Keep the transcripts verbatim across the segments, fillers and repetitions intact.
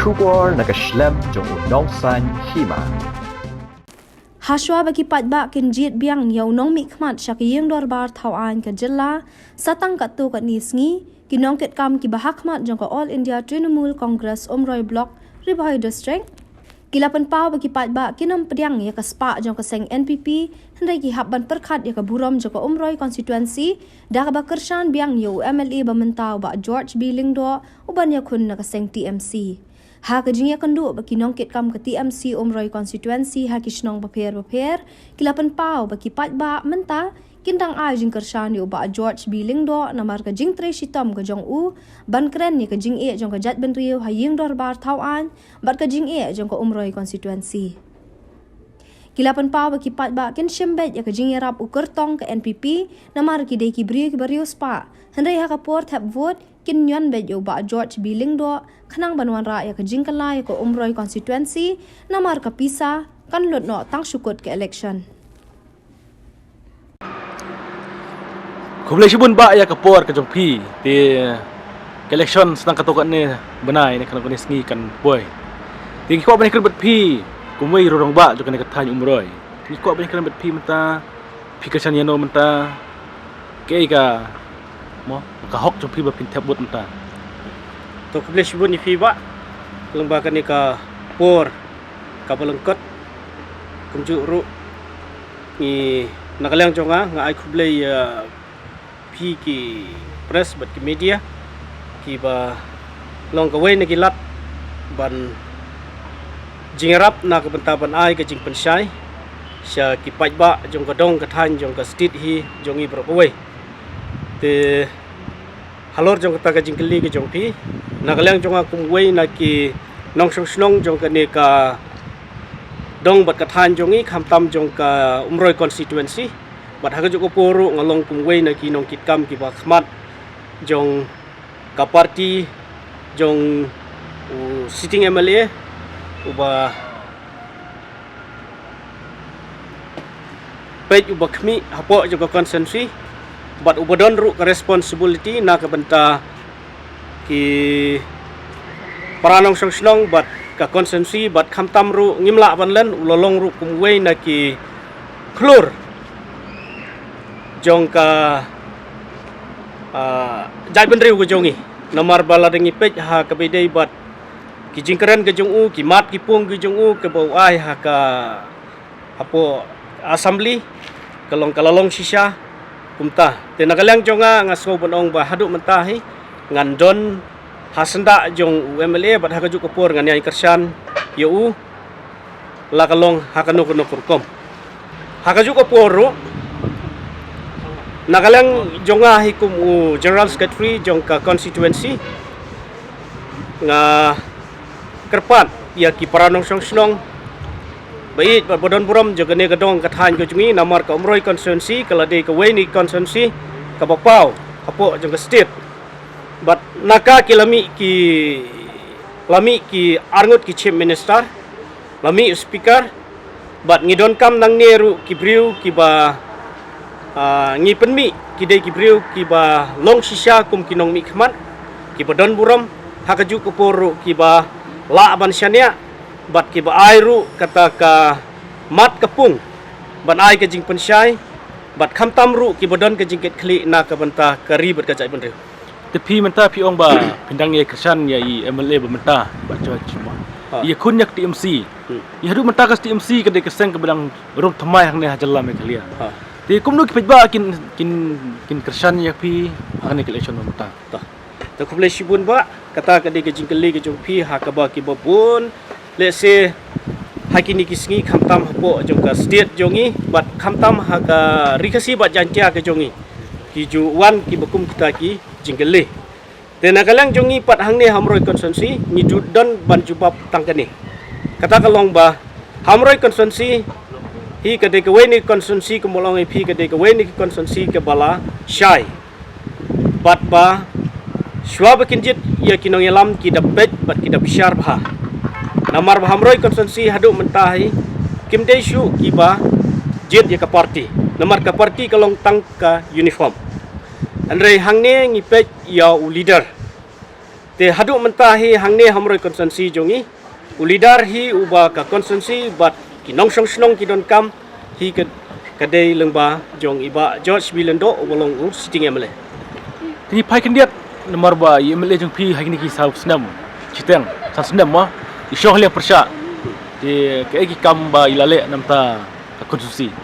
Khubor na ka shlem jong u nongsan hima. Hashwa ba ki paidbah kin jied biang ïa u nongmihkhmat sha ka ïing dorbar thaw aiñ ka jylla, sa tang katto katne sngi, ki nongkitkam kiba hakhmat jong ka All India Trinamool Congress Umroi Block, Ri Bhoi District, ki la pynpaw ba ki paidbah kin ym pdiang ïa ka spah jong ka seng N P P, hynrei ki hap ban pyrkhat ïa ka burom jong ka Umroi constituency, da kaba kyrshan biang ïa u M L A ba mynta u Bah George B Lyngdoh, u ban ïakhun na ka seng T M C. Ha ka jingïakynduh bad ki nongkitkam ka T M C Umroi constituency ha ki shnong bapher bapher, ki la pynpaw ba ki paidbah mynta kin dang ai jingkyrshan ïa u Bah George B Lyngdoh namar ka jingtrei shitom ka jong u ban kren ïa ka jingeh jong ka jaitbynriew ha ïing dorbar thaw aiñ bad ka jingeh jong ka Umroi constituency. Ki la pynpaw ba ki paidbah kin shim beit ïa ka jingïarap u kyrtong ka N P P namar ki dei ki briew kiba riewspah. Hynrei ha ka por thep vote kin ñion beit ïa u Bah George B Lyngdoh khnang ban wanrah ïa ka jingkylla ïa ka Umroi constituency namar ka pisa kan lut noh tang shu kut ka election. Khublei shibun Bah ïa ka por ka jong phi. Te ka election sa tang katto katne bnai ne kane ka sngi kan poi. Te ngi kwah ban ïakren bad phi kum uwei u rangbah jong kane ka thaiñ Umroi. Ngi kwah ban ïakren bad phi mynta, phi kyrshan ïano mynta, kaei ka, mo, ka hok jong phi ba phin thep vote mynta. To khublei shibun ïa phi Bah, lyngba kane ka por kaba lyngkot. Kumjuh ruh ngi, na ka liang jong nga, nga ai khublei ïa phi ki press bad ki media kiba long kawei na ki lad ban jingïarap na ka bynta ban ai ka jingpynshai sha ki paidbah jong ka dong ka thaiñ jong ka state hi jong ngi baroh kawei. Te halor jong kata ka jingkylli ka jong phi, na ka liang jong nga kum uwei na ki nongshong shnong jong kane ka dong bad ka thaiñ jong ngi, khamtam jong ka Umroi constituency, bad ha kajuh ka por ruh nga long kum uwei na ki nongkitkam kiba khmat jong ka party jong u sitting M L A, uba peit, uba khmih hapoh jong ka constituency, bad uba don ruh ka responsibility na ka bynta ki para nongshong shnong bad ka constituency, bad khamtam ruh ngim lah ban len, u la long ruh kum uwei na ki khlur jong ka, ah, jaitbynriew ka jong ngi. Namar ba lada ngi peit ha kaba ïadei bad ki jingkren ka jong u, ki mat ki pung ki jong u, kaba u ai ha ka, hapoh assembly, ka long, ka la long shisha kumta. Te na ka liang jong nga, nga sngew ban ong ba haduh mynta hi ngan don ha syndah jong u M L A, bad ha kajuh ka por ngan ïai kyrshan ïa u, la ka long ha kano kano ka rukom. Ha kajuh ka por ruh, na ka liang jong nga hi kum u General Secretary jong ka constituency, nga kyrpad ïa ki para nongshong shnong ba ïeit bad ba don burom jong kane ka dong ka thaiñ ka jong ngi, namar ka Umroi constituency ka la dei kawei na ki constituency kaba paw hapoh jong ka state. Bad na ka ki la mih ki, la mih ki arngut ki chief minister, la mih u speaker, bad ngi donkam nangne ruh ki briew kiba, ah, ngi pynmih ki dei ki briew kiba long shisha kum ki nongmihkhmat, kiba don burom, ha kajuh ka por ruh kiba lah ban shaniah, bad kiba ai ruh kata ka mat ka pung ban ai ka jingpynshai, bad khamtam ruh kiba don ka jingkitkhlieh na ka bynta ka ri bad ka jaitbynriew. Te phi mynta phi ong ba phin dang ïai kyrshan ïa i M L A ba mynta, Bah George, mo. Ha. Ïakhun ïa ka T M C. Hmm. Ïa haduh mynta ka T M C ka dei ka seng kaba dang rung thymmai hangne ha jylla Meghalaya. Ha. Te kumno ki paidbah kin, kin, kin kyrshan ïa phi ha kane ka election ba mynta? To. Te khublei shibun Bah, kata ka dei ka jingkylli ka jong phi ha kaba kiba bun, lehse ha kine ki sngi khamtam hapoh jong ka state jong ngi, bad khamtam ha ka Ri Khasi bad Jaiñtia ka jong ngi, ki ju wan kiba kum kita ki jingkylli. Te na ka liang jong ngi pat hangne ha Umroi constituency, ngi ju don ban jubab tang kane. Kata ka long ba ha Umroi constituency hi ka dei kawei na ki constituency, kumba long ïa phi, ka dei kawei na ki constituency kaba la shai. Bad ba shuwa ba kin jied ïa ki nongïalam ki da peit bad ki da bishar bha. Namar ba ha Umroi constituency haduh mynta hi kim dei shuh kiba jied ïa ka party. Namar ka party ka long tang ka uniform. Hynrei hangne ngi peit ïa u leader. Te haduh mynta hi hangne ha Umroi constituency jong i, u leader hi uba ka constituency bad ki nongshong shnong ki donkam hi ka, ka dei lyngba jong i Bah George B Lyngdoh uba long u sitting M L A. Te ngi phai khyndiat namar ba i M L A jong phi ha kine ki saw snem shiteng, san snem ma i shong ha liang pyrshah. Te kaei ki kam ba i la leh namar ka constituency?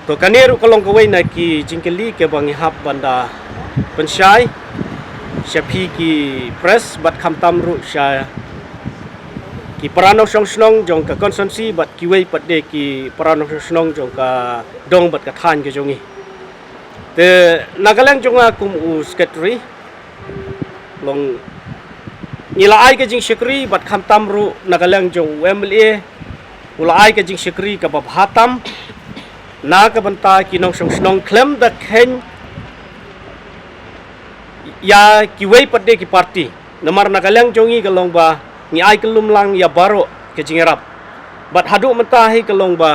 To kane ruh ka long kawei na ki jingkylli kaba ngi hap ban da pynshai sha phi ki press bad khamtam ruh sha ki para nongshong shnong jong ka constituency bad kiwei pat de ki para nongshong shnong jong ka dong bad ka thaiñ ka jong i. Te na ka liang jong nga kum u secretary, long ngi la ai ka jingshakri bad khamtam ruh na ka liang jong u M L A u la ai ka jingshakri kaba bha tam na ka bynta ki nongshong shnong khlem da kheiñ ïa kiwei pat de ki party. Namar na ka liang jong ngi ka long ba ngi ai kyllum lang ïa baroh ka jingïarap. Bad haduh mynta hi ka long ba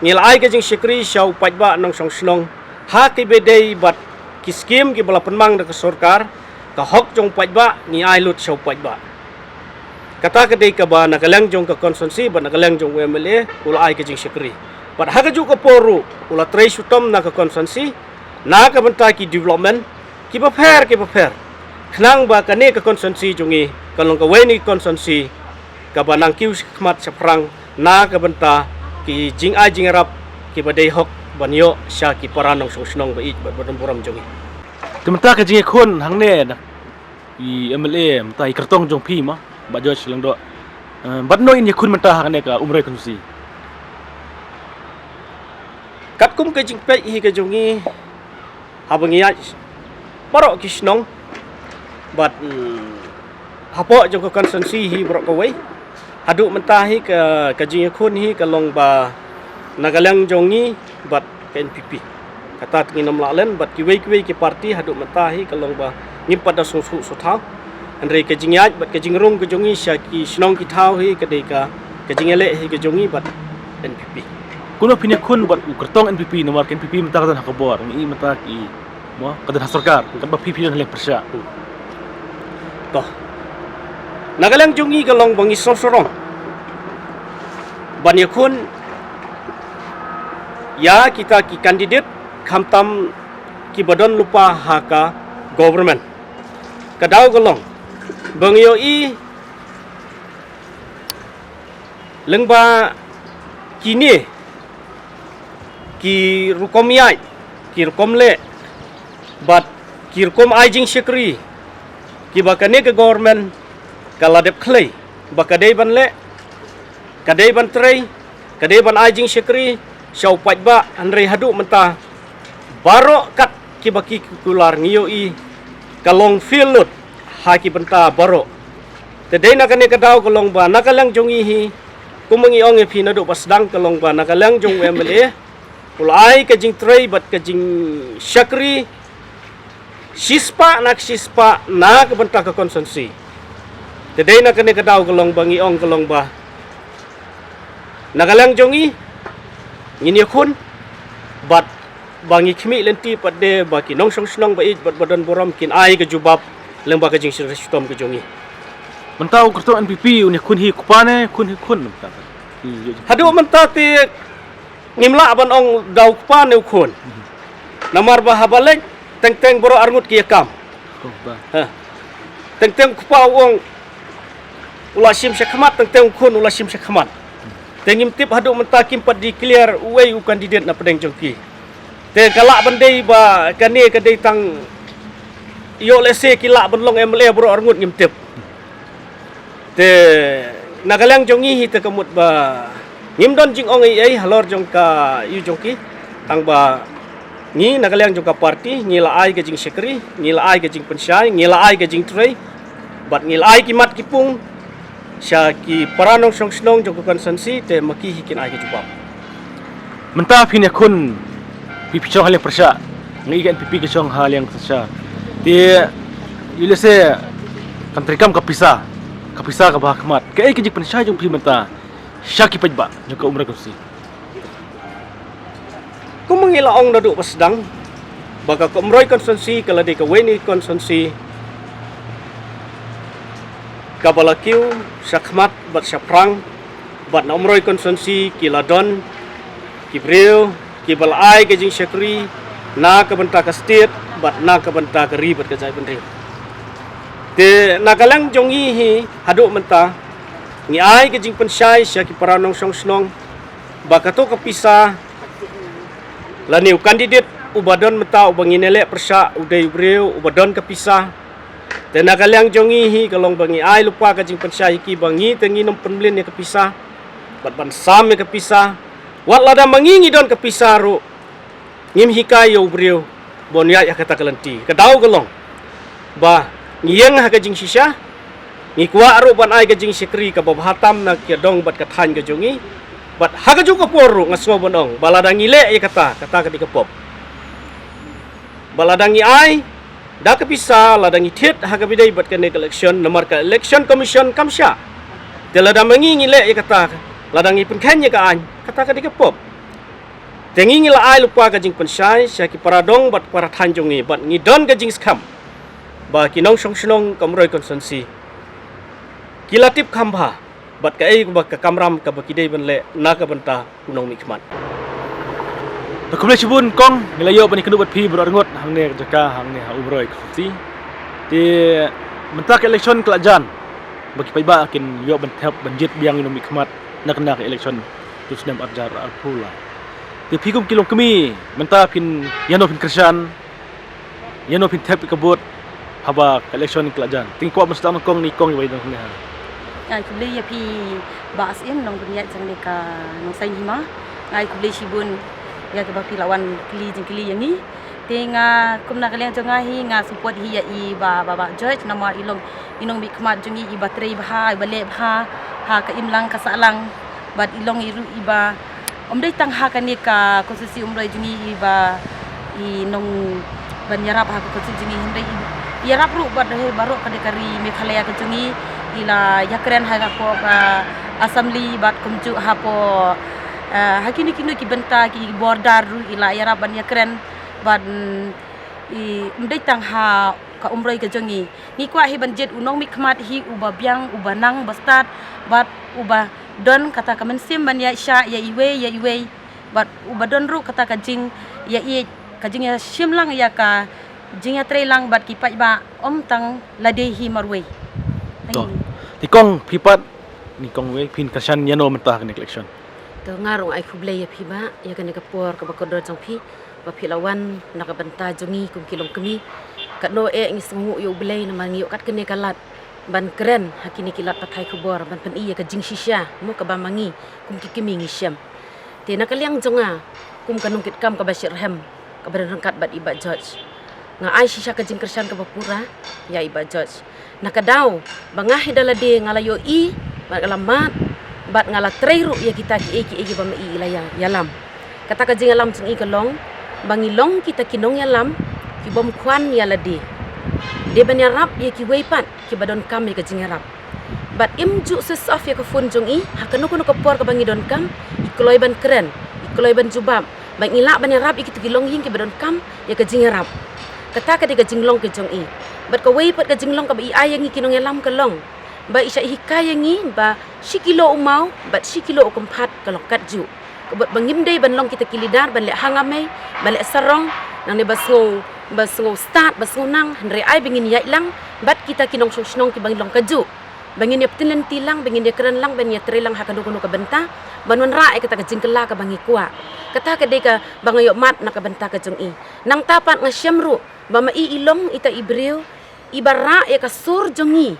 ngi la ai ka jingshakri sha u paidbah nongshong shnong ha kiba dei bad ki skim kiba la pynmang da ka sorkar, ka hok jong u paidbah ngi ai lut sha u paidbah. Kata ka dei kaba na ka liang jong ka constituency bad na ka liang jong u M L A u la ai ka jingshakri. Bad ha kajuh ka por ruh u la trei shitom na ka constituency na ka bynta ki development kiba pher kiba pher, khnang ba kane ka constituency jong i ka long kawei na ki constituency kaba nang kiew shakhmat shaphrang na ka bynta ki jingai jingïarap kiba dei hok ban ïoh sha ki para nongshong shnong ba ïeit bad ba don burom jong i. Te mynta ka jingïakhun hangne na i M L A mynta i kyrtong jong phi ma Bah George Lyngdoh, eh, bad no in ïakhun mynta hangne ka Umroi constituency? Katkum ka jingpeit hi ka jong i, haba ngi ïaid baroh ki shnong bad, mm, hapoh jong ka constituency hi baroh kawei, haduh mynta hi ka, ka jingïakhun hi ka long ba na ka liang jong ngi bad ka N P P. Kata te ngin ym lah len bad kiwei kiwei ki party haduh mynta hi ka long ba ngim pat da sngewthuh sngewthaw. Hynrei ka jingïaid bad ka jingrung ka jong ngi sha ki shnong ki thaw hi ka dei ka, ka jingïaleh hi ka jong ngi bad N P P. Kumno phin ïakhun bad u kyrtong N P P namar ka N P P mynta ka don ha ka bor, ngi mynta ki mo ka don ha sorkar, katba phi phi don ha liang pyrshah. To na ka liang jong ngi ka long ba ngi sngewsarong ban ïakhun ïa kita ki candidate khamtam kiba don lypa ha ka government. Ka daw ka long ba ngi ïohi lyngba kine ki rukom ïaid, ki rukom leh bad ki rukom ai jingshakri kiba kane ka government ka la dep khlei ba ka dei ban leh, ka dei ban trei, ka dei ban ai jingshakri sha u paidbah. Hynrei haduh mynta baroh kat kiba ki kular ngi ïohi ka long fail lut ha ki bynta baroh. Te dei na kane ka daw ka long ba na ka liang jong ngi hi, kumba ngi ong ïa phi naduh ba sdang ka long ba na ka liang jong u M L A u la ai ka jingtrei bad ka jingshakri shispah na ka shispah na ka bynta ka constituency. Te dei na kane ka daw ka long ba ngi ong ka long ba na ka liang jong ngi ngin ïakhun bad ba ngi khmih lynti pat de ba ki nongshong shnong ba ïeit bad ba don burom kin ai ka jubab lyngba ka jingshitom ka jong ngi. Mynta u kyrtong N P P u ïakhun hi u kpa ne khun hi khun mynta? Haduh mynta te ngim lah ban ong da u kpa ne u khun. Namar ba haba leit teng teng baroh arngut ki ïakam. Teng teng u kpa u ong u la shim shakhmat, teng teng u khun u la shim shakhmat. Te ngim tip haduh mynta kim pat declare uei u candidate na pdeng jong ki. Te ka lah ban dei ba kane ka dei tang ïoh lehse ki lah ban long M L A baroh arngut ngim tip. Te na ka liang jong ngi hi te ka mut ba ngim don jingong ei ei halor jong ka ïu jong ki. Tang ba ngi na ka liang jong ka party ngi la ai ka jingshakri, ngi la ai ka jingpynshai, ngi la ai ka jingtrei bad ngi la ai ki mat ki pung sha ki para nongshong shnong jong ka constituency te ma ki hi kin ai ka jubab. Mynta phin ïakhun phi phi shong ha liang pyrshah, ngi ka N P P ka shong ha liang pyrshah. Te ïoh lehse kan treikam ka pisa, ka pisa kaba ha khmat. Kaei ka jingpynshai jong phi mynta sha ki paidbah jong ka Umroi constituency? Kumba ngi la ong naduh ba sdang, ba ka Umroi constituency ka la dei kawei na ki constituency kaba la kiew shakhmat bad shaphrang, bad na Umroi constituency ki la don ki briew kiba la ai ka jingshakri na ka bynta ka state bad na ka bynta ka ri bad ka jaitbynriew. Te na ka liang jong ngi hi, haduh mynta ngi ai ka jingpynshai sha ki para nongshong shnong ba kato ka pisa lane u candidate uba don mynta uba ngin ïaleh pyrshah u dei u briew uba don ka pisa. Te na ka liang jong ngi hi ka long ba ngi ai lypa ka jingpynshai ïa ki ba ngi te ngin ym pynmlien ïa ka pisa bad ban sam ïa ka pisa. Wat lada ma ngi ngi don ka pisa ruh, ngim hikai ïa u briew ban ïaid ha kata ka lynti. Ka daw ka long ba ngi ïeng ha ka jingshisha, ngi kwah ruh ban ai ka jingshakri kaba bha tam na ka dong bad ka thaiñ ka jong ngi. Bad ha kajuh ka por ruh nga sngew ban ong ba lada ngi leh ïa kata, kata ka dei ka pop. Ba lada ngi ai da ka pisa, lada ngi thied ha kaba ïadei bad kane ka election, namar ka Election Commission kam shah. Te lada ma ngi ngi leh ïa kata, lada ngi pynkheiñ ïa ka aiñ, kata ka dei ka pop. Te ngi ngi la ai lypa ka jingpynshai sha ki para dong bad para thaiñ jong ngi, bad ngi don ka jingskhem ba ki nongshong shnong ka Umroi constituency ki la tip kham bha bad kaei kaba ka kamram kaba ki dei ban leh na ka bynta u nongmihkhmat. Te khublei shibun kong, ngi la ïoh ban ïakynduh bad phi baroh arngut hangne ka jaka, hangne ha Umroi constituency. Te mynta ka election ka la jan, ba ki paidbah kin ïoh ban thep ban jied biang ïa u nongmihkhmat na kane ka election jong u snem ar hajar arphew lai. Te phi kum ki longkmie mynta phin ïano phin kyrshan, ïano phin thep ïa ka vote haba ka election ka la jan? Te ngi kwah ban sdang na kong, ni kong iba ïadon hangne ha. Ai khublei ïa phi Bah Syiem, nongpynïaid jong kane ka Nongsaiñ Hima. Ai khublei shibun ïa kaba phi la wan kylli jingkylli ïa ngi. Te nga kum na ka liang jong nga hi nga support hi ïa i Bah, Bah, Bah George, namar i long i nongmihkhmat jong ngi iba trei bha, iba leh bha ha ka imlang ka sahlang. Bad i long i ruh iba, ym dei tang ha kane ka constituency Umroi jong ngi iba i nongban ïarap ha ka constituency jong ngi, hynrei i ïarap ruh bad ha baroh ka dei ka ri Meghalaya ka jong ngi. I la ïakren ha ka poh ka assembly bad kumjuh hapoh, eh, ha kino kino ki bynta ki border ruh i la ïarap ban ïakren. Bad, mm, i, ym dei tang ha ka Umroi ka jong ngi. Ngi kwah hi ban jied u nongmihkhmat hi uba biang, uba nang, uba stad, bad uba don kata ka mynsiem ban ïaishah ïa iwei ïa iwei, bad uba don ruh kata ka jingïaieit, ka jingïashim lang ïa ka jingïatreilang bad ki paidbah, ym tang lade hi marwei. Thank you. Te kong, phi pat, ni kong wei, phin kyrshan ïano mynta ha kane ka election? To nga ruh ai khublei ïa phi Bah ïa kane ka por kaba kordor jong phi ba phi la wan na ka bynta jong ngi kum ki longkmie. Katno eh ngi sngewnguh ïa U Blei namar ngi ïoh kat kane ka lad ban kren ha kine ki lad pathai khubor ban pyni ïa ka jingshisha mo kaba ma ngi kum ki kmie ngi shem. Te na ka liang jong nga kum ka nongkitkam kaba shitrhem kaba don ryngkat bad i Bah George, nga ai shisha ka jingkyrshan kaba pura ïa i Bah George. Na ka daw ba nga hi da lade nga la ïohi bad nga la mad bad nga la trei ruh ïa kita kiei kiei kiba ma i i la ïa, ïalam. Kata ka jingïalam jong i ka long ba ngi long kita ki nongïalam ki bym khwan ïa lade. Dei ban ïarap ïa kiwei pat kiba donkam ïa ka jingïarap. Bad im ju switch off ïa ka phone jong i ha kano kano ka por kaba ngi donkam. I kloi ban kren, i kloi ban jubab ba ngi lah ban ïarap ïa kito ki longïing kiba donkam ïa ka jingïarap. Kata ka dei ka jinglong ka jong i. Bad kawei pat ka jinglong kaba i ai ïa ngi ki nongïalam ka long ba i shah hikai ïa ngi ba shi kilo u maw bad shi kilo u kynphad ka long katjuh. Ka bad ba ngim dei ban long kita ki leader ban leh hanga mei, ban leh sarong, nangne ba sngew, ba sngew stad, ba sngew nang, hynrei ai ba ngin ïaid lang bad kita ki nongshong shnong kiba ngin long kajuh. Ba ngin ïa pynlynti lang, ba ngin ïa kren lang, ba ngin ïa trei lang ha kano kano ka bynta ban wanrah ïa kata ka jingkylla kaba ngi kwah. Kata ka dei kaba nga ïoh mad na ka bynta ka jong i. Nangta pat nga shem ruh ba ma i i long ita i briew iba rah ïa ka sur jong ngi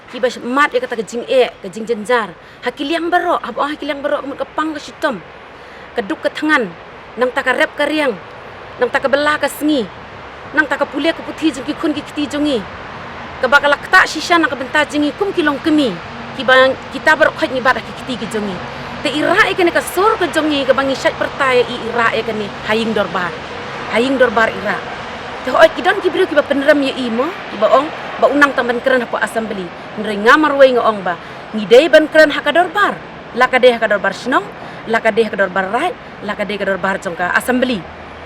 kiba mad ïa kata ka jingeh, ka jingjynjar ha ki liang baroh, haba ong ha ki liang baroh ka mut ka pang ka shitom, ka duk ka thngan, nangta ka rep ka riang, nangta ka bylla ka sngi, nangta ka pule ka puthi jong ki khun ki kti jong ngi, kaba ka la ktah shisha na ka bynta jong ngi kum ki longkmie kiba kita baroh khoit ngi bat ha ki kti ki jong ngi. Te i rah ïa kane ka sur ka jong ngi kaba ngi shait pyrta ïa i, i rah ïa kane ha ïing dorbar. Ha ïing dorbar i rah. Te hooid ki don ki briew kiba pynrem ïa i mo, kiba ong ba u nang tang ban kren hapoh assembly. Hynrei nga marwei nga ong ba ngi dei ban kren ha ka dorbar. La ka dei ha ka dorbar shnong, la ka dei ha ka dorbar raid, la ka dei ka dorbar jong ka assembly.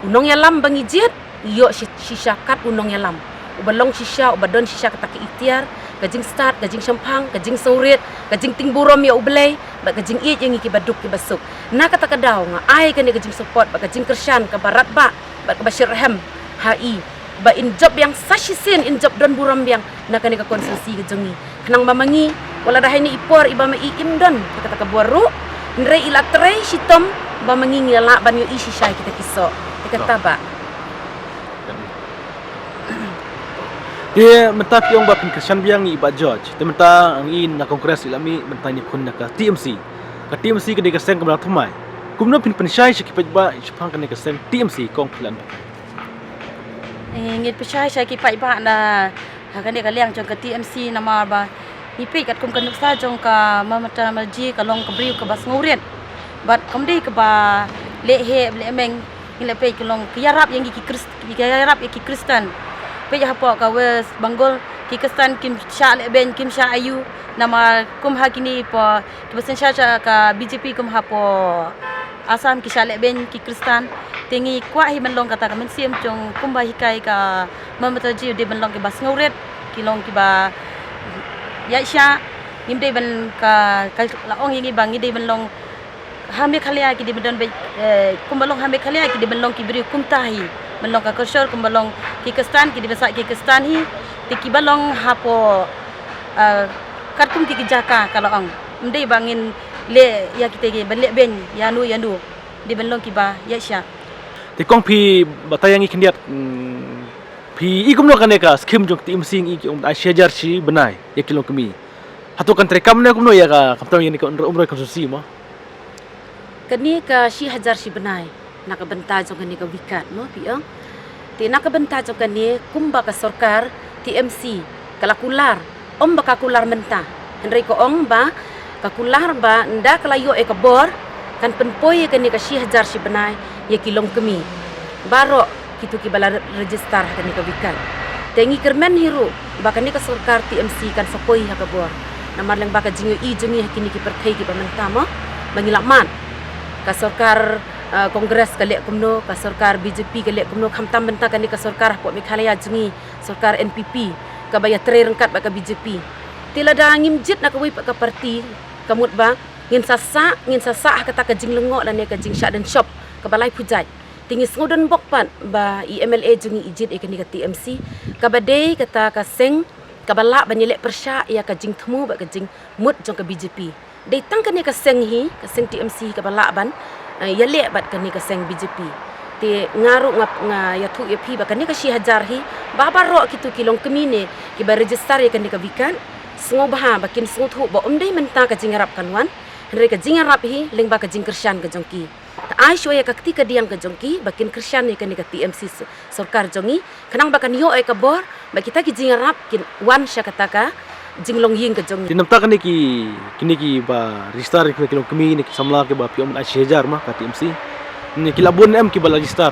U nongïalam ba ngi jied ïoh shi-, shisha kat u nongïalam. Uba long shisha, uba don shisha kata ka itiar, ka jingstad, ka jingshemphang, ka jingsngewrit, ka jingting burom ïa U Blei, bad ka jingïeit ïa ngi kiba duk kiba suk. Na kata ka daw nga ai kane ka jingsupport bad ka jingkyrshan kaba radbah bad kaba shitrhem ha i. Ba in jop biang sa shisien, in jop don burom biang na kane ka constituency ka jong ngi. Khnang ba ma ngi, wat la da ha ine i por iba ma i im don ha kata ka bor ruh, hynrei i la trei shitom ba ma ngi ngi la lah ban ïohi shisha ïa kita ki soh. Te kata bah. Te mynta phi ong ba phin kyrshan biang ïa i Bah George. Te mynta ngi na Congress i la mih, mynta ngi khun na ka T M C. Ka T M C ka dei ka seng kaba dang thymmai. Kumno phin pynshai sha ki paidbah shaphang kane ka seng T M C, kong Philan Batai? Eh, ngin pynshai sha ki paidbah na ha kane ka liang jong ka T M C namar ba ngi peit katkum ka nuksa jong ka Mamata Banerjee ka long ka briew kaba sngewrit. Bad kam dei kaba leh heh leh meng, ngi la peit ka long ka ïarap ïa ngi ki Khris-, ka ïarap ïa ki Khristan. Peit hapoh ka West Bengal ki Khristan kim shah lehbeiñ, kim shah aiu, namar kum ha kine pa kiba synshar sha ka B J P kum hapoh Assam ki shah lehbeiñ ki Khristan. Te ngi kwah hi ban long kata ka mynsiem jong kumba hikai ka Mamata Banerjee, dei ban long kiba sngewrit, ki long kiba ïaishah. Ngim dei ban ka, ka la ong ïa ngi ba ngi dei ban long ha Meghalaya ki dei ban don ba, eh, kumba long ha Meghalaya ki dei ban long ki briew kumta hi. Ban long ka culture kumba long ki Khristan ki dei ban sah ki Khristan hi. Te kiba long hapoh, eh, katkum ki ki jaka ka la ong. Ym dei ba ngin leh ïa kita ki ban lehbeiñ ïano ïano. Dei ban long kiba ïaishah. Te kong phi batai ïa ngi khyndiat, mm, phi i kumno kane ka skim jong T M C, i ki ong ai shi hajar shi bnai ïa ki longkmie. Hato kan treikam ne kumno ïa ka, khamtam ïa kane ka Umroi constituency mo? Kane ka shi hajar shi bnai na ka bynta jong kane ka weekend mo phi ong. Te na ka bynta jong kane kumba ka sorkar T M C ka la kular, ym ba ka kular mynta. Hynrei ka ong ba ka kular ba ynda ka la ïoh ïa ka bor kan pynpoi ïa kane ka shi hajar shi bnai ïa ki longkmie baroh kitu kiba la re-, register ha kane ka weekend. Te ngi kyrmen hi ruh ba kane ka sorkar T M C kan sa poi ha ka bor. Namar lyngba ka jingïohi jong ngi ha kine ki pyrthei kiba mynta mo, ba ngi la mad. Ka sorkar, ah, Congress ka leh kumno, ka sorkar B J P ka leh kumno, khamtam mynta kane ka sorkar hapoh Meghalaya jong ngi, sorkar N P P, kaba ïatrei ryngkat bad ka B J P. Te lada ngim jied na kawei pat ka party, ka mut ba ngin sa sah, ngin sa sah ha kata ka jinglyngngoh lane ka jingshah dynshop kaba laiphew jait. Te ngi sngewdon bok pat ba i M L A jong ngi i jied ïa kane ka T M C, kaba dei kata ka seng kaba lah ban ïaleh pyrshah ïa ka jingthmu bad ka jingmut jong ka B J P. Dei tang kane ka seng hi, ka seng T M C hi kaba lah ban, eh, ïaleh bad kane ka seng B J P. Te nga ruh nga, nga ïathuh ïa phi ba kane ka shi hajar hi, ba baroh kitu ki longkmie ne kiba register ïa kane ka weekend, sngewbha ba kin sngewthuh ba ym dei mynta ka jingïarap kan wan, hynrei ka jingïarap hi lyngba ka jingkyrshan ka jong ki. Te ai shuwa ïa ka kti kadiang ka jong ki ba kin kyrshan ïa kane ka T M C s-, sorkar jong ngi, khnang ba kan ïoh ïa ka bor ba kita ki jingïarap kin wan sha kata ka jinglong ïing ka jong ngi. Te namar kane ki, kine kiba register, kine ki longkmie, kine ki samla kiba phi ong ai shi hajar ma ka T M C, ne ki la bun em kiba la register?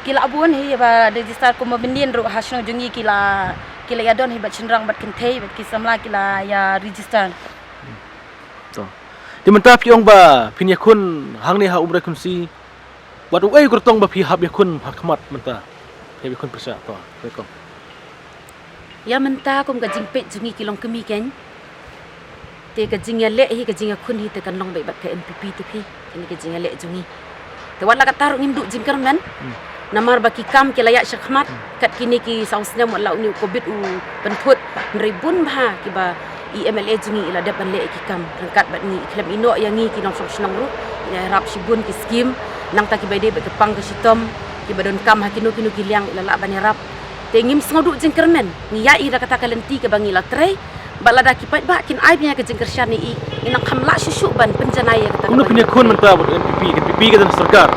Ki la bun hi ba register, kumba mynnin ruh ha shnong jong ngi ki la, ki la ïadon hi bad shynrang bad kynthei bad ki samla ki la ïa register. To. Te mynta phi ong ba phin ïakhun hangne ha Umroi constituency, wat uei u kyrtong ba phi hap ïakhun ha khmat mynta? Phi hap ïakhun pyrshah, to, phi ong. Ïa mynta kum ka jingpeit jong ngi ki longkmie keiñ, te ka jingïaleh hi, ka jingïakhun hi te kan long beit bad ka N P P te phi, kane ka jingïaleh jong ngi. Te wat la katta ruh ngim duh jingkyrmen. Hmm. Namar ba ki kam ki la ïaid shakhmat, hmm, kat kine ki saw snem wat la une u Covid u pynthut, hynrei bun bha kiba i M L A jong ngi i la dep ban leh ïa ki kam ryngkat bad ngi. I khlem ïehnoh ïa ngi ki nongshong shnong ruh, i la ïarap shibun ki skim, nangta kiba dei bad ka pang ka shitom, kiba donkam ha kino kino ki liang i la lah ban ïarap. Te ngim sngewduh jingkyrmen, ngi ïaid hi da kata ka lynti kaba ngi la trei, bad lada ki paidbah kin ai biang ïa ka jingkyrshan ïa i, ngi nang kham lah shuh shuh ban pynjanai ïa kata. Kumno phin ïakhun mynta bad N P P, N P P ka don ha sorkar?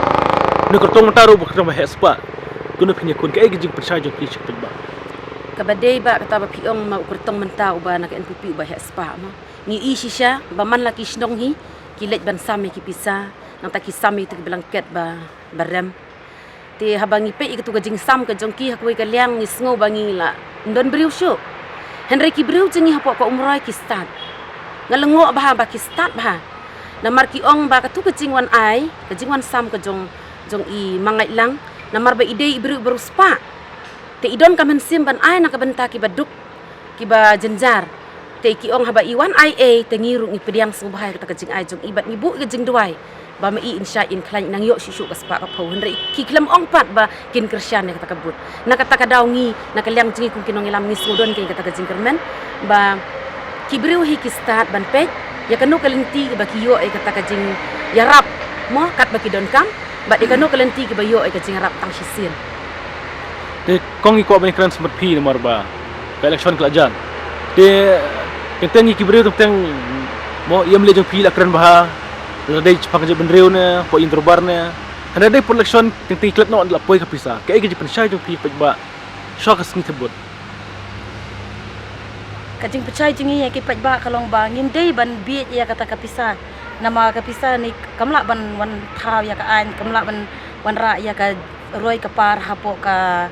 Une u kyrtong mynta ruh ba kyrtong ba heh spah. Kumno phin ïakhun, kaei ka jingpynshai jong phi sha ki paidbah? Kaba dei ba kata ba phi ong ma, u kyrtong mynta uba na ka N P P uba heh spah ma, ngi i shisha ba man la ki shnong hi ki leit ban sam ïa ki pisa, nangta ki sam ïa kitu ki blanket ba, ba rem. Te haba ngi peit ïa katu ka jingsam ka jong ki ha kawei ka liang ngi sngew ba ngi la ym don briew shuh. Hynrei ki briew jong ngi hapoh ka Umroi ki stad. Nga lyngngoh bha ba ki stad bha. Namar ki ong ba katu ka jingwan ai, ka jingwan sam ka jong jong i ma Ngaitlang, namar ba i dei i briew ba riewspah. Te i donkam mynsiem ban ai na ka bynta kiba duk, kiba jynjar. Te ki ong haba i wan ai ei, te ngi ruh ngi pdiang sngewbha ïa kata ka jingai jong i bad ngi buh ïa ka jingduwai ba ma i in shait in khlaiñ nang ïoh shuh shuh ka spah ka phew. Hynrei ki khlem ong pat ba kin kyrshan ïa kata ka vote. Na kata ka daw ngi, na ka liang jong ngi kum ki nongïalam ngi sngewdon ïa kata ka jingkyrmen ba ki briew hi ki stad ban peit ïa kano ka lynti ba ki ïoh ïa kata ka jingïarap mo katba ki donkam, bad ïa kano ka lynti kiba ïoh ïa ka jingïarap tang shisien. Te kong ngi kwah ban ïakren sha phi namar ba ka election ka la jan. Te teng teng ngi ki briew teng teng mo ïa ym leh jong phi la kren bha. La dei shaphang ka jaitbynriew ne, hapoh ïing dorbar ne. Hynrei dei por election teng teng klet noh la poi ka pisa. Kaei ka jingpynshai jong phi paidbah shuwa ka sngi thep vote? Ka jingpynshai jong ngi ïa ki paidbah ka long ba ngim dei ban bieit ïa kata ka pisa. Namar ka pisa ni kam lah ban wan thaw ïa ka aiñ, kam lah ban wanrah ïa ka roi ka par hapoh ka,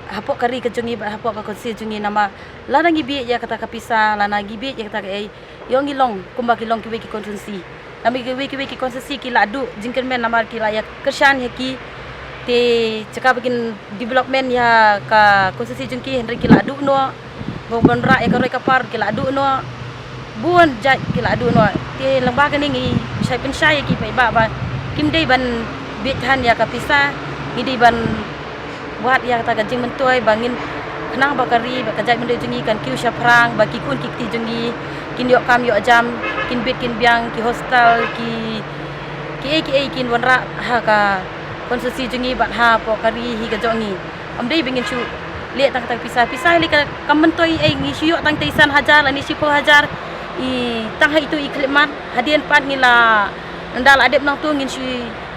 hapoh ka ri ka jong ngi bad hapoh ka constituency jong ngi. Namar lada ngi bieit ïa kata ka pisa, lada ngi bieit ïa kata ka ei, ïoh ngi long kumba ki long kiwei ki constituency. Namar kiwei kiwei ki constituency ki la duh jingkyrmen namar ki la ïa kyrshan ïa ki. Te jaka ba kin development ïa ka constituency jong ki, hynrei ki la duh noh. Ba wanrah ïa ka roi ka par ki la duh noh. Bun jait ki la duh noh. Te lyngba kane ngi shait pynshai ïa ki paidbah ba kim dei ban bieit than ïa ka pisa. Ngi dei ban wad ïa kata ka jingmyntoi ba ngin khnang ba ka ri bad ka jaitbynriew jong ngi kan kiew shaphrang, ba ki khun ki kti jong ngi kin ïoh kam ïoh jam, kin bit kin biang, ki hostel, ki, kiei kiei kin wanrah ha ka constituency jong ngi bad hapoh ka ri hi ka jong ngi. Ym dei ba ngin shu leh tang kata ka pisa, pisa lei ka kam myntoi ei, ngi shu ïoh tang tei san hajar lane shiphew hajar. I tang ha itu i khyllipmat, hadien pat ngi la, ynda la dep nangtu ngin shu,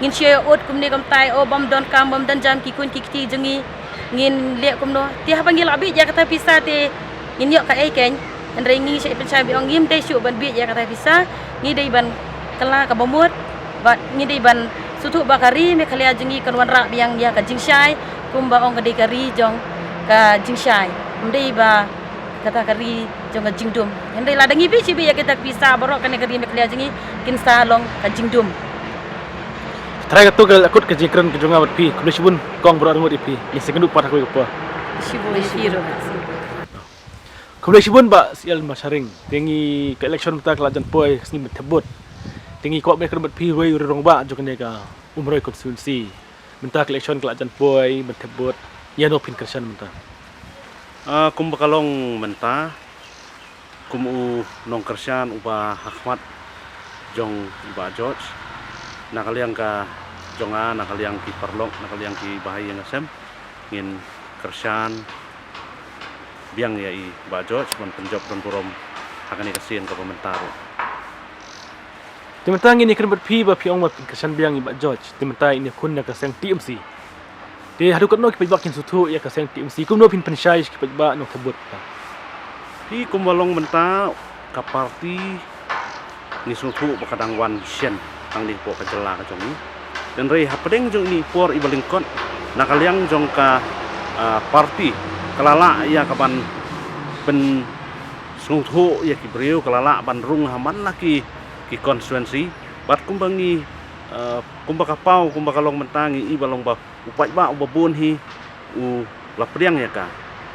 ngin shu ïoh ud kumne kumtai, o bym don kam bym don jam ki khun ki kti jong ngi. Ngin leh kumno? Te haba ngi la bieit ïa kata pisa te ngin ïoh kaei keiñ? Hynrei ngi shait pynshai ba ong ngim dei shuh ban bieit ïa kata pisa, ngi dei ban kylla kaba mut, bad ngi dei ban sngewthuh ba ka ri Meghalaya jong ngi kan wanrah biang ïa ka jingshai, kumba ong ka dei ka ri jong ka jingshai. Ym dei ba kata ka ri jong ka jingdum. Hynrei lada ngi bieit shi bieit ïa kata ka pisa baroh kane ka ri Meghalaya jong ngi kin sa long ka jingdum. Trai katto ka la kut ka jingkren ka jong nga bad phi. Khublei shibun kong baroh arngut ïa phi. Ngin sa ïakynduh pat ha kawei ka por. Shibun, shibun. Khublei shibun Bah Sial Masharing. Te ngi ka election mynta ka la jan poi, ka sngi ban thep vote. Te ngi kwah ban ïakren bad phi, uwei u rangbah jong kane ka Umroi constituency. Mynta ka election ka la jan poi ban thep vote, ïano phin kyrshan mynta? Ah, kumba ka long mynta, kum u nongkyrshan uba ha khmat jong i Bah George, na ka liang ka jong nga, na ka liang ki paralok, na ka liang ki bahaïing hasem, ngin kyrshan biang ïa i Bah George ban pynjop ban burom ha kane ka sien kaba mynta ruh. Te mynta ngin ïakren bad phi ba phi ong ba phin kyrshan biang ïa i Bah George. Te mynta in ïakhun na ka seng T M C. Te haduh katno ki paidbah kin sngewthuh ïa ka seng T M C, kumno phin pynshai sha ki paidbah nongthep vote? Phi, kumba long mynta ka party ngi sngewthuh ba ka dang wan shen hangne hapoh ka jylla ka jong ngi. Hynrei hapdeng jong ine i por iba lyngkot, na ka liang jong ka, ah, party, ka la lah ïa ka ban pynsngewthuh ïa ki briew, ka la lah ban rung ha man la ki, ki constituency. Bad kumba ngi, eh, kumba ka paw, kumba ka long mynta, ngi i ba long ba u paidbah uba bun hi u la pdiang ïa ka.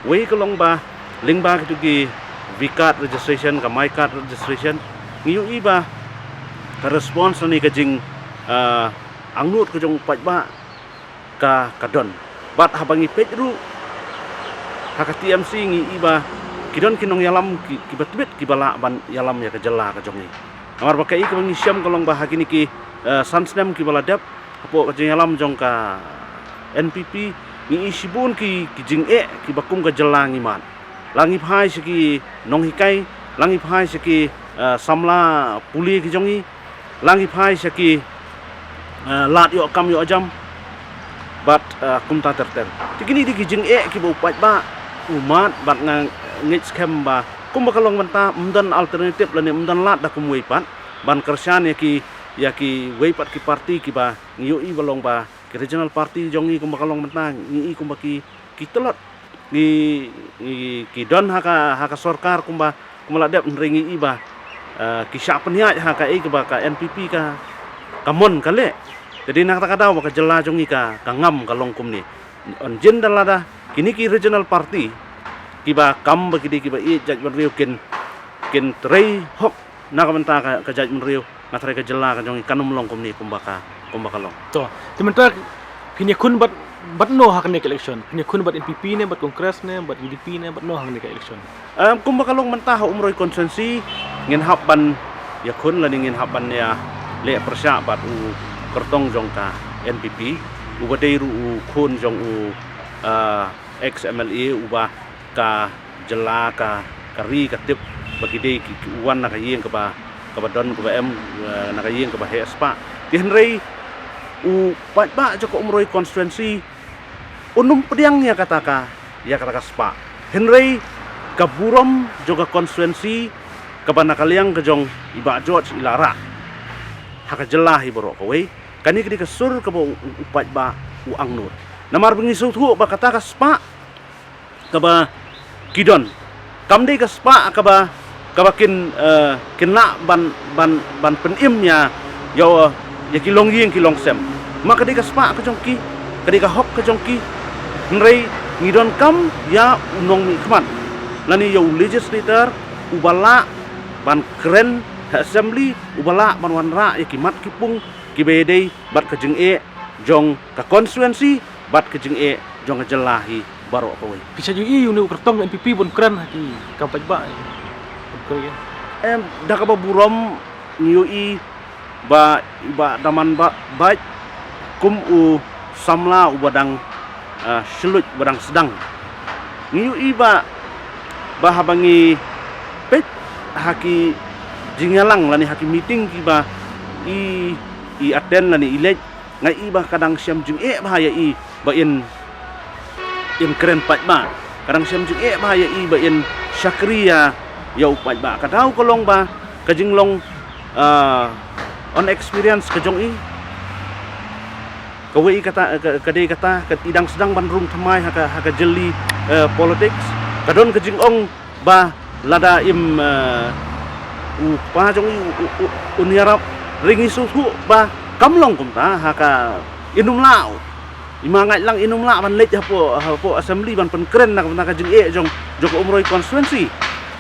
Wei ka long ba lyngba kitu ki V-card registration, ka MyKad registration, ngi ïohi ba ka response ne ka jing, eh, angnud ka jong u paidbah ka, ka don. Bad haba ngi peit ruh ha ka T M C ngi i ba ki don ki nongïalam ki, kiba tbit kiba lah ban ïalam ïa ka jylla ka jong ngi. Namar ba kaei kaba ngi shem ka long ba ha kine ki, eh, san snem kiba la dep hapoh ka jingïalam jong ka N P P, ngi i shibun ki, ki jingeh kiba kum ka jylla ngi mad. La ngi phai sha ki nonghikai, la ngi phai sha ki, eh, samla pule ki jong ngi, la ngi phai sha ki, eh, lad ïoh kam ïoh jam. Bad, eh, kumta ter ter. Te kine dei ki jingeh kiba u paidbah u mad, bad nga ngeit skhem ba kumba ka long mynta ym don alternative lane ym don lad da kumwei pat ban kyrshan ïa ki, ïa kiwei pat ki party kiba ngi ïohi ba long ba ki regional party jong ngi kumba ka long mynta ngi i kumba ki, ki tlot. Ngi, ngi, ki don ha ka, ha ka sorkar kumba, kumba la dep, hynrei ngi i ba, eh, ki shah pynïaid ha kaei kaba ka N P P ka, ka mon ka leh. Te dei na kata ka daw ba ka jylla jong ngi ka, ka ngam ka long kumne. Ynda lada kine ki regional party kiba kam ba ki dei kiba ïeit jaitbynriew kin, kin trei hok na ka bynta ka, ka jaitbynriew, nga tharai ka jylla ka jong ngi kan ym long kumne kumba ka, kumba ka long. To, te mynta phin ïakhun bad, bad no ha kane ka election? Phin ïakhun bad N P P ne, bad Congress ne, bad U D P ne, bad no ha kane ka election? Em, kumba ka long mynta ha Umroi constituency, ngin hap ban ïakhun lane ngin hap ban ïaleh pyrshah bad u kyrtong jong ka N P P, uba dei ruh u khun jong u, ah, ex M L A, uba ka jylla, ka, ka ri ka tip ba ki dei ki, ki wan na ka ïing kaba, kaba don kaba em, eh, na ka ïing kaba heh spah. Te hynrei u paidbah jong ka Umroi constituency un ym pdiang ïa kata ka, ïa kata ka spah. Hynrei ka burom jong ka constituency kaba na ka liang ka jong i Bah George i la rah ha ka jylla hi baroh kawei, kane ka dei ka sur kaba u, u, u paidbah u angnud. Namar ba ngi sngewthuh ba kata ka spah kaba ki don kam dei ka spah kaba, kaba kin, eh, kin lah ban, ban, ban pynim ïa, ïa, ïa ki longïing ki longsem. Ma ka dei ka spah ka jong ki, ka dei ka hok ka jong ki. Hynrei ngi donkam ïa u nongmihkhmat lane ïa u legislator uba lah ban kren ha assembly, uba lah ban wanrah ïa ki mat ki pung kiba ïadei bad ka jingeh jong ka constituency bad ka jingeh jong ka jylla hi baroh kawei. Phi shait ïohi ïa une u kyrtong N P P ban kren ha ki kam paidbah? Ban kren ïa. Em, da kaba burom ngi ïohi ba, ba Daman ba, Bait kum u samla uba dang, ah, shluit, uba dang sdang. Ngi ïohi ba, ba haba ngi peit ha ki jingïalang lane ha ki meeting kiba i, i attend lane i leit, nga i ba ka dang shem jingeh bha ïa i ba in, in kren paidbah. Ka dang shem jingeh bha ïa i ba in shakri ïa, ïa u paidbah. Ka daw ka long ba ka jinglong, ah, unexperience ka jong i. Kawei kata, ka, ka dei kata, ka i dang sdang ban rung thymmai ha ka, ha ka jylli, eh, politics. Ka don ka jingong ba lada im, eh, u kpa jong i u, u, u, un ïarap, hynrei ngi sngewthuh ba kam long kumta ha ka, in ym lah u, i Ma Ngaitlang in ym lah ban leit hapoh, hapoh assembly ban pynkren na ka, na ka jingeh jong, jong ka Umroi constituency.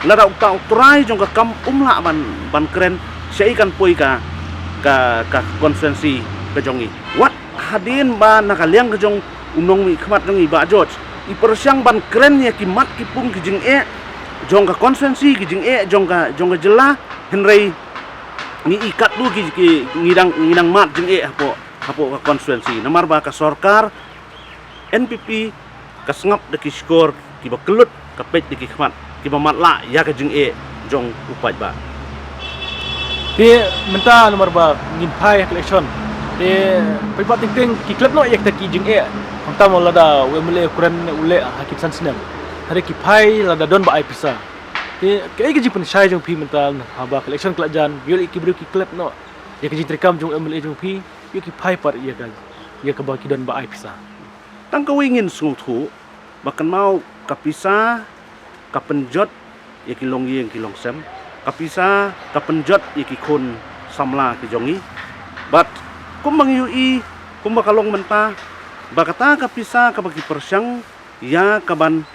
Lada uta u trai jong ka kam um lah ban, ban kren, shaei kan poi ka, ka, ka constituency ka jong i. Wat hadien ba na ka liang ka jong u nongmihkhmat jong i Bah George i pyrshang ban kren ïa ki mat ki pung ki jingeh jong ka constituency, ki jingeh jong ka, jong ka jylla, hynrei ngi i katto ki, ki, ngi dang, ngi dang mad jingeh hapoh, hapoh ka constituency. Namar ba ka sorkar N P P ka sngap da ki shkor kiba kyllut, ka peit da ki khmat kiba matlah ïa ka jingeh jong u paidbah. Te mynta namar ba ngin phai ha ka election, te paidbah teng teng ki klet noh ïa kita ki jingeh. Khamtam lada u M L A u kren u leh ha ki san snem, hynrei ki phai lada don ba ai pisa. Te kaei ka jingpynshai jong phi mynta haba ka election ka la jan, ïoh ki briew ki klet noh ïa ka jingtreikam jong u M L A jong phi, ïoh ki phai pat ïa ka, ïa kaba ki don ba ai pisa? Tang kawei ngin sngewthuh ba kynmaw ka pisa ka pynjot ïa ki longïing ki longsem, ka pisa ka pynjot ïa ki khun samla ki jong ngi. Bad kumba ngi ïohi, kumba ka long mynta, ba kata ka pisa kaba ki pyrshang ïa kaban,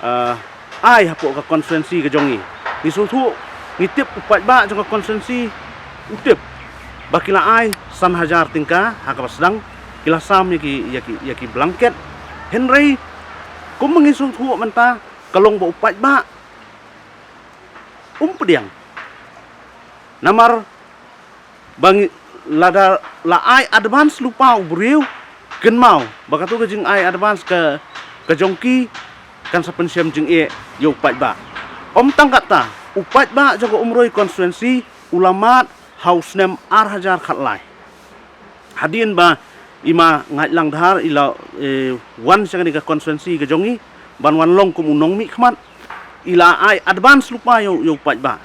ah, ai hapoh ka constituency ka jong ngi. Ngi sngewthuh, ngi tip u paidbah jong ka constituency u tip ba ki la ai san hajar tyngka ha kaba sdang, ki la sam ïa ki, ïa ki, ïa ki blanket. Hynrei kumba ngi sngewthuh mynta ka long ba u paidbah um pdiang. Namar ba ngi, lada la ai advance lypa u briew, kynmaw ba kato ka jingai advance ka, ka jong ki kan sa pynshem jingeh ïa u paidbah. Ym tang katta, u paidbah jong ka Umroi constituency u la mad ha u snem ar hajar khatlai. Hadien ba i Ma Ngaitlang Dhar i la, eh, wan sha kane ka constituency ka jong ngi ban wan long kum u nongmihkhmat, i la ai advance lypa ïa u, ïa u paidbah.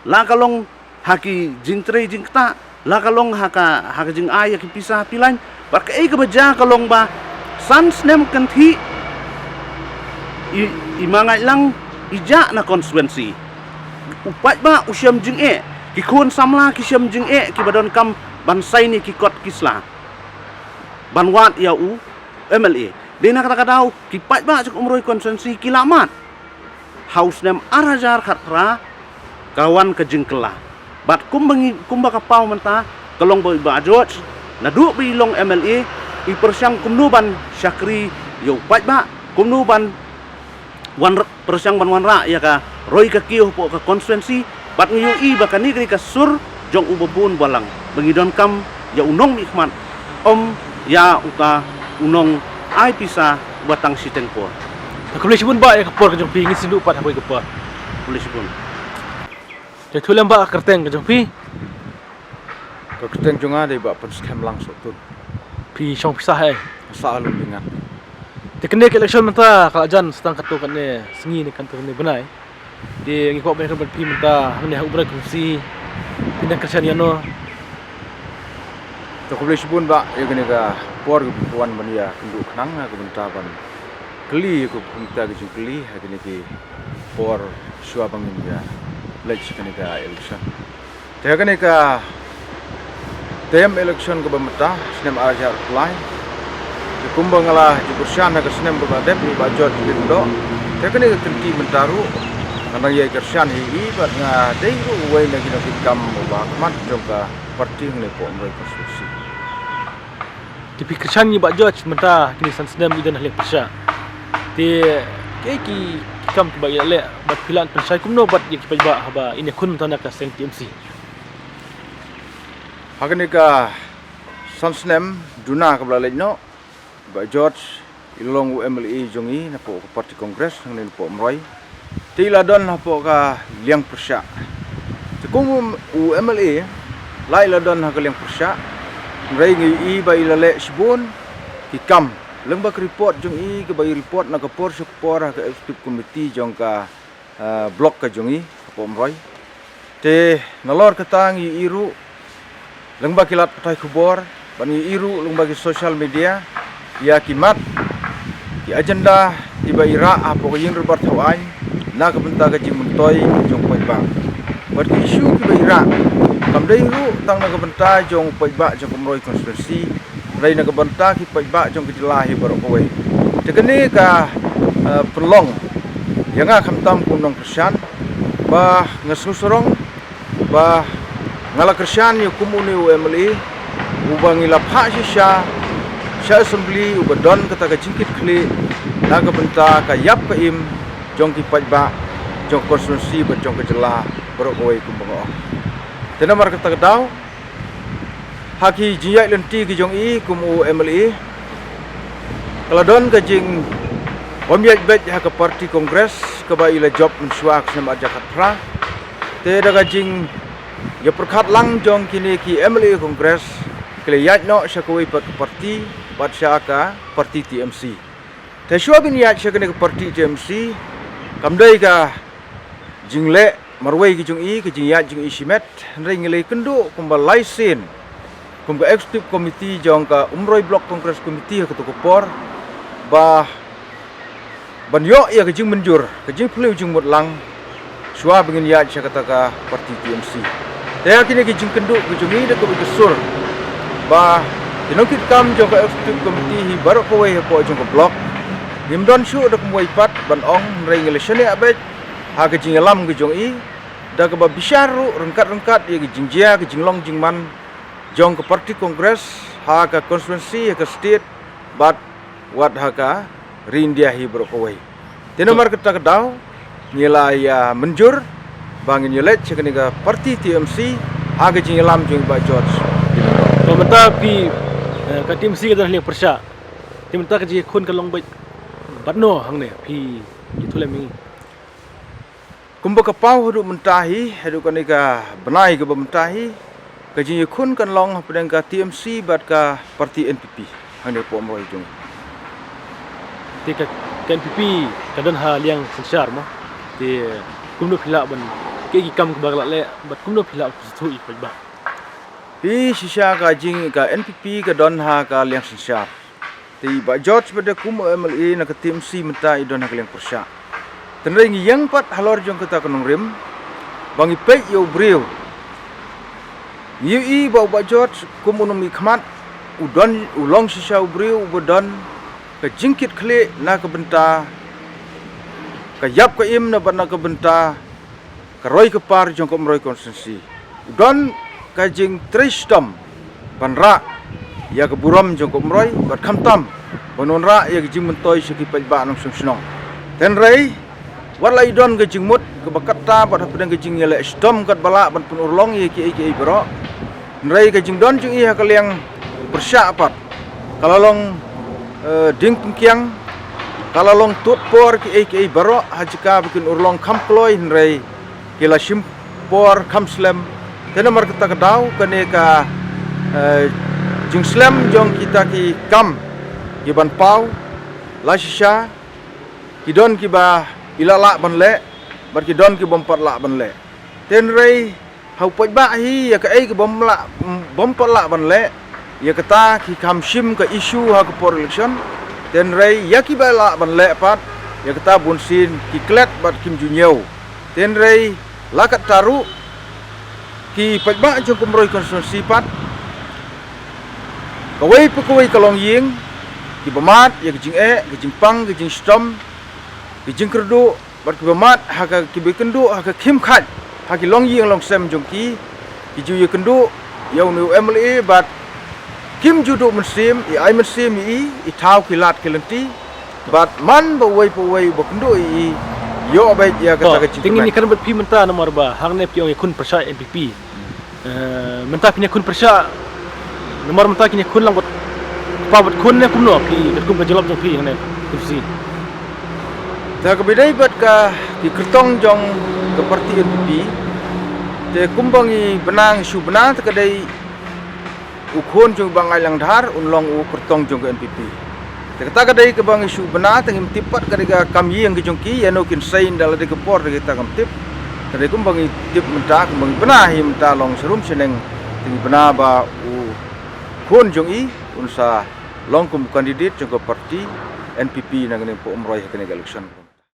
La ka long ha ki jingtrei jingktah, la ka long ha ka, ha ka jingai ïa ki pisa pilan. Bad kaei kaba jia ka long ba san snem kynthih i, i Ma Ngaitlang i jah na constituency. U paidbah u shem jingeh, ki khun samla ki shem jingeh, kiba donkam ban sign ïa ki kot ki sla. ban wad ïa u M L A. Dei na kata ka daw ki paidbah jong Umroi constituency ki la mad ha u snem ar hajar khatphra ka wan ka jingkylla. Bad kumba ngi, kumba ka paw mynta ka long ba i Bah George naduh ba i long M L A i pyrshang kumno ban shakri ïa u paidbah, kumno ban wan r-, pyrshang ban wanrah ïa ka roi ka kiew hapoh ka constituency. Bad ngi ïohi ba kane ka dei ka sur jong u babun balang ba ngi donkam ïa u nongmihkhmat, ym ïa uta u nong ai pisa uba tang shiteng por. Te khublei shibun bah ïa ka por ka jong phi, ngin sa ïakynduh pat ha kawei ka por. Khublei shibun. Te to lem bah ka kyrteng ka jong phi. Ka kyrteng jong nga dei Bah Pynskhem Langsohtun. Phi shong pisa hei. Sa Lum Lingat. Te kane ka election mynta ka la jan sa tang katto katne sngi ne katto katne bnai. Te ngi kwah ban ïakren bad phi mynta hangne ha Umroi constituency phi dang kyrshan ïano? To khublei shibun bah ïa kane ka por kaba phi wan ban ïakynduh khnang ha ka bynta ban kylli ïa ka bynta ka jingkylli ha kane ka por shuwa ba ngin ïa leit sha kane ka election. Te kane ka term election kaba mynta snem ar hajar arphew lai. Te kumba nga la ju kyrshan ha ka snem kaba la dep ïa i Bah George Lyngdoh. Te kane ka kynti mynta ruh nga dang ïai kyrshan hi i bad nga dei ruh uwei na ki nongkitkam uba khmat jong ka party hangne hapoh Umroi constituency. Te phi kyrshan ïa i Bah George mynta kine san snem i don ha liang pyrshah. Te kiei ki kam kiba i la leh bad phi lah ban pynshai kumno bad ïa ki paidbah haba in ïakhun mynta na ka seng T M C? Ha kane ka san snem duna kaba la leit noh, Bah George i long u M L A jong i napoh ka party Congress hangne napoh Umroi. Te i la don hapoh ka liang pyrshah. Te kum u M L A la i la don ha ka liang pyrshah. Hynrei ngi ïohi ba i la leh shibun ki kam. Lyngba ka report jong i kaba i report na ka por sha ka por ha ka executive committee jong ka ah, block ka jong i hapoh Umroi. Te nalor kata ngi ïohi ruh lyngba ki lad pathai khubor bad ngi ïohi ruh lyngba ki social media ïa ki mat ki agenda kiba i rah hapoh ka ïing dorbar thaw aiñ na ka bynta ka jingmyntoi jong u paidbah. Bad ki issue kiba i rah kam dei ruh tang na ka bynta jong u paidbah jong ka Umroi constituency, hynrei na ka bynta ki paidbah jong ka jylla hi baroh kawei. Te kane ka, eh, pynlong ïa nga khamtam kum u nongkyrshan ba nga sngewsarong ba nga la kyrshan ïa u kum une u M L A uba ngi la phah shisha sha assembly, uba don kata ka jingkitkhlieh na ka bynta ka ïap ka im jong ki paidbah jong ka constituency bad jong ka jylla baroh kawei kumba nga ong. Te namar kata ka daw ha ki jingïaid lynti ki jong i kum u M L A, ka la don ka jingbym ïaid beit ha ka party Congress kaba i la jop mynshuwa ha ka snem ar hajar khatphra. Te da ka jingïapyrkhat lang jong kine ki M L A Congress ki la ïaid noh sha kawei pat ka party, bad sha ka party T M C. Te shuwa ban ïaid sha kane ka party T M C kam dei ka jingleh marwei ki jong i, ka jingïaid jong i shimet, hynrei ngi la ïakynduh kumba lai sien kum ka executive committee jong ka Umroi Block Congress Committee ha kato ka por ba ban ïoh ïa ka jingmynjur, ka jingphylliew jingmut lang shuwa ba ngin ïaid sha kata ka party T M C. Te ha kine ki jingkynduh ki jong i da kawei ka sur ba ki nongkitkam jong ka executive committee hi baroh kawei hapoh jong ka block ngim don shuh da kumwei pat ban ong, hynrei ngi la shaniah beit ha ka jingïalam ka jong i da kaba bishar ruh ryngkat ryngkat ïa ka jingjia ka jinglong jingman jong ka party Congress ha ka constituency, ha ka state bad wat ha ka ri India hi baroh kawei. Te namar kata ka daw ngi la ïa mynjur ba ngin ïa leit sha kane ka party T M C ha ka jingïalam jong i Bah George. Ba mynta phi, eh, ka T M C ka don ha liang pyrshah. Te mynta ka jingïakhun ka long beit bad no hangne, phi ïathuh lem ïa ngi. Kumba ka paw haduh mynta hi, haduh kane ka bnai kaba mynta hi, ka jingïakhun kan long hapdeng ka T M C bad ka party N P P hangne hapoh Umroi jong. Te ka, ka N P P ka don ha liang synshar mo. Te kumno phi lah ban, kiei ki kam kiba ka la leh bad kumno phi lah ban pynsngewthuh ïa ki paidbah? Hi shisha ka jing ka N P P ka don ha ka liang synshar. Te i Bah George bad de kum u M L A na ka T M C mynta i don ha ka liang pyrshah. Hynrei ngi ïeng pat halor jong kata ka nongrim ba ngi peit ïa u briew. Ngi ïohi ba u Bah George kum u nongmihkhmat u don, u long shisha u briew uba don ka jingkitkhlieh na ka bynta ka ïap ka im, na bad na ka bynta ka roi ka par jong ka Umroi constituency. U don ka jingtrei shitom ban rah ïa ka burom jong ka Umroi, bad khamtam ban wanrah ïa ka jingmyntoi sha ki paidbah nongshong shnong. Hynrei wat la i don ka jingmut kaba katta bad hapdeng ka jingïaleh shitom katba lah ban pynurlong ïa kiei kiei baroh, hynrei ka jingdon jong i ha ka liang pyrshah pat ka la long, eh, ding pynkiang, ka la long tut por kiei kiei baroh ha jaka ba kin urlong kham kloi, hynrei ki la shim por kham slem. Te namar kata ka daw kane ka, eh, jingslem jong kita ki kam ki ban paw la shisha, ki don kiba i la lah ban leh bad ki don ki bym pat lah ban leh. Hynrei ha u paidbah hi ïa kaei ka bym lah, bym pat lah ban leh, ïa kata ki kham shim ka issue ha ka por election. Hynrei ïa kiba lah ban leh pat, ïa kata bunsien ki klet bad kim ju ñiew. Hynrei la katta ruh ki paidbah jong ka Umroi constituency pat, kawei pa kawei ka longïing, kiba mad ïa ka jingeh, ka jingpang, ka jingshitom, ka jingkyrduh, bad kiba mad ha ka, kiba kynduh ha ka khim khat ha ki longïing longsem jong ki, ki ju ïakynduh ïa une u MLA bad kim ju duh mynsiem, i ai mynsiem ïa i, i thaw ki lad ki lynti. Bad man ba uwei pa uwei uba kynduh ïa i, ïoh beit ïa kata ka jingkmen. Te ngin ïakren bad phi mynta namar ba hangne phi ong ïakhun pyrshah NPP. Eh, mynta phin ïakhun pyrshah, namar mynta kin ïakhun lang bad kpa bad khun ne kumno, phi katkum ka jingïalap jong phi hangne, phi si. Te kaba ïadei bad ka, ki kyrtong jong ka party NPP, te kumba ngi bna, ngi shu bna, te ka dei u khun jong i Bah Ngai Langdhar un long u kyrtong jong ka NPP. Te kata ka dei kaba ngi shu bna, te ngim tip pat ka dei ka kam ïing ka jong ki, ïano kin sei ynda la dei ka por, te kata kam tip. Te dei kumba ngi tip mynta, kumba ngi bna hi mynta long sharum shaneng, te ngi bna ba u khun jong i un sa long kum u candidate jong ka party NPP na kane ka por Umroi ha kane ka election.